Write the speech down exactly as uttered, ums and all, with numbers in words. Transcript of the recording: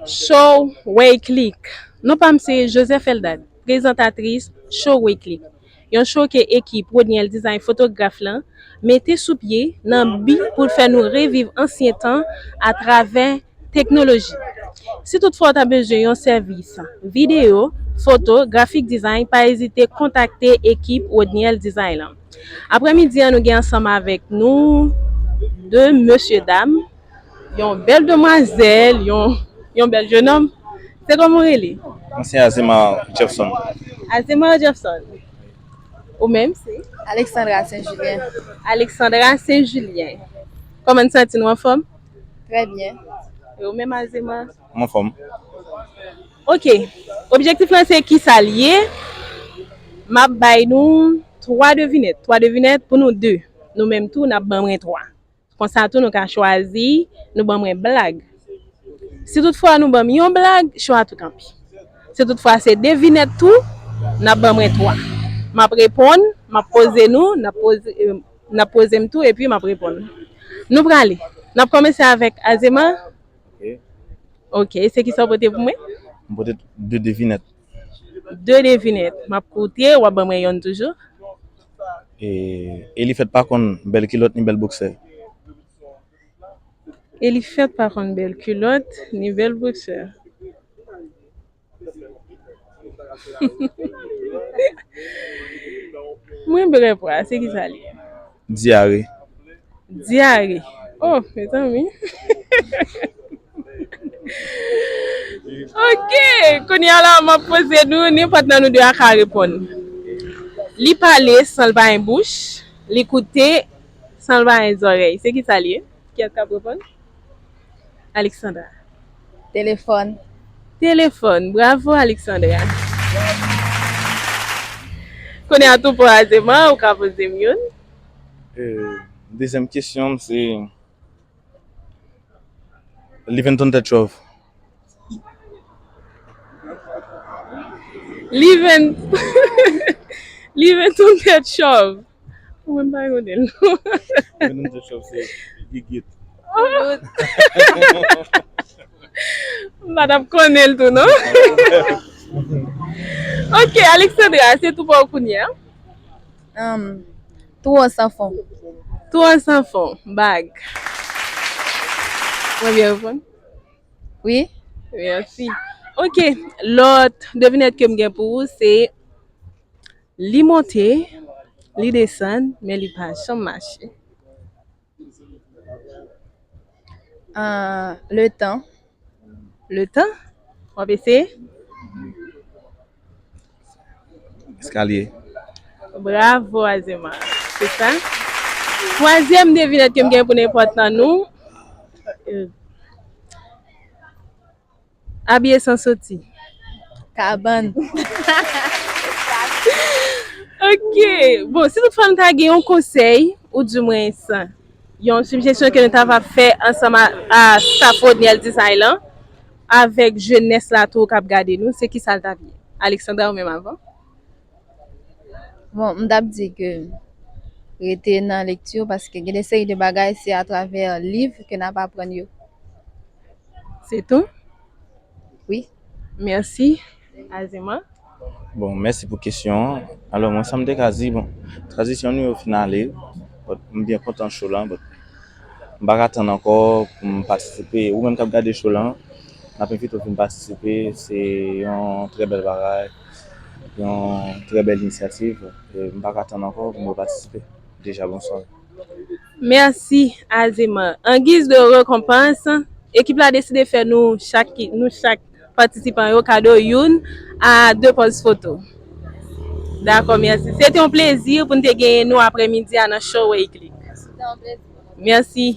Show Way Click. Non pa m se Joseph Eldad, prezantatris Show Way Click. Yon show ke ekip Rodniel Design fotograf lan mete sou pye nan bi pou l fè nou reviv ansyen tan atravè teknoloji. Si toutfwa w ta bezwen yon sèvis videyo, foto, grafik design, pa ezite kontakte ekip Rodniel Design lan. Aprèmidi an, nou gen ansanm avèk nou de mesye dam, yon bèl demwazèl, yon, yon bèl jenòm. Se kòman w rele? Mwen se Azema Jefferson. Azema Jefferson. Ou menm se? Alexandra Saint Julien. Alexandra Saint Julien. Kòman n santi nou, anfòm? Trè byen. E ou menm, Azema? Mwen anfòm. Ok. Objektif lan se kisa l ye? M ap bay nou twa devinèt. Twa devinèt pou nou de. Nou menm tou, n ap ban mwen twa. Konsa tou, nou ka chwazi, nou ban mwen blag. Si toutfwa nou ban m yon blag, cho a tou kanpe. Si toutfwa se devinèt tou, n ap ban mwen twa. M ap reponn, m ap poze nou, n ap poze, eh, n ap poze m tou, epi m ap reponn. Nou prale. N ap kòmanse avèk Azema. Ok. Ok, se kisa w pote pou mwen? M pote de devinèt. De devinèt. M ap koute, w ap ban mwen yonn toujou. E, e li fèt pa konn bèl kilòt ni bèl boksè. E li fèt pa konn bèl kilòt ni bèl boksè. Mwen brè pwa, se kisa li ye? Dyare. Dyare. Oh, mezanmi. Ok, kounye a la, m ap poze nou, nenpòt nan nou de a ka reponn. Li pale san l pa gen bouch, li koute san l pa gen zòrèy. Se kisa li ye? Kiyès k ap reponn? Alexandra. Telefòn. Telefòn. Bravo, Alexandra. Kounye a tou pou Azema, ou ka poze m youn. Euh, dezyèm kesyon m se, Liventon Tèt Chòv. Liven-, Liventon Tèt Chòv. Mwen pa konnen l non. Liventon Tèt Chòv se gigit. M pa t ap konnen l tou non. Ok, Alexandra, se tou pa w kounye a. Ahn, Twò san fon. Twò san fon, bag. Mwen byen reponn? Wi. Mèsi. Ok, lòt devinèt ke m gen pou ou se li monte, li desann, men li pa janm mache. Ah, letan. Letan? W ap eseye? Eskalye. Bravo, Azema. Se sa. Twazyèm devinèt ke m gen pou nenpòt nan nou. Euh, abiye san soti. Kabann. Ok. Bon, si toutfwa nou ta gen yon konsèy, oudimwens, yon sijesyon ke nou ta va fè ansanm a, a staff Rodniel Design lan, avèk jenès la tou k ap gade nou, se kisa l t ap ye? Alexandra, ou menm avan? Bon, m t ap di ke rete nan lekti, paske gen de seri de bagay, se atravè liv ke n ap aprann yo. Se tou? Wi. Mèsi, Azema. Bon, mèsi pou kesyon an. Alò, mwen, sa m te ka di, bon, tranzisyon nou yo fin ale, but m byen kontan show lan, but m pa ka tann ankò pou m patisipe. Ou menm k ap gade show lan, n ap envite w vin patisipe. Se yon trè bèl bagay, yon trè bèl inisyativ. E m pa ka tann ankò pou m patisipe. Deja, bonswa. Mèsi, Azema. An giz de rekonpans, ekip la deside fè nou chak, nou chak patisipan yo kado youn a de pòz foto. Dakò, mèsi. Se te yon plezi pou n te genyen nou aprèmidi a nan Show Way Click. Se te yon plezi. Mèsi.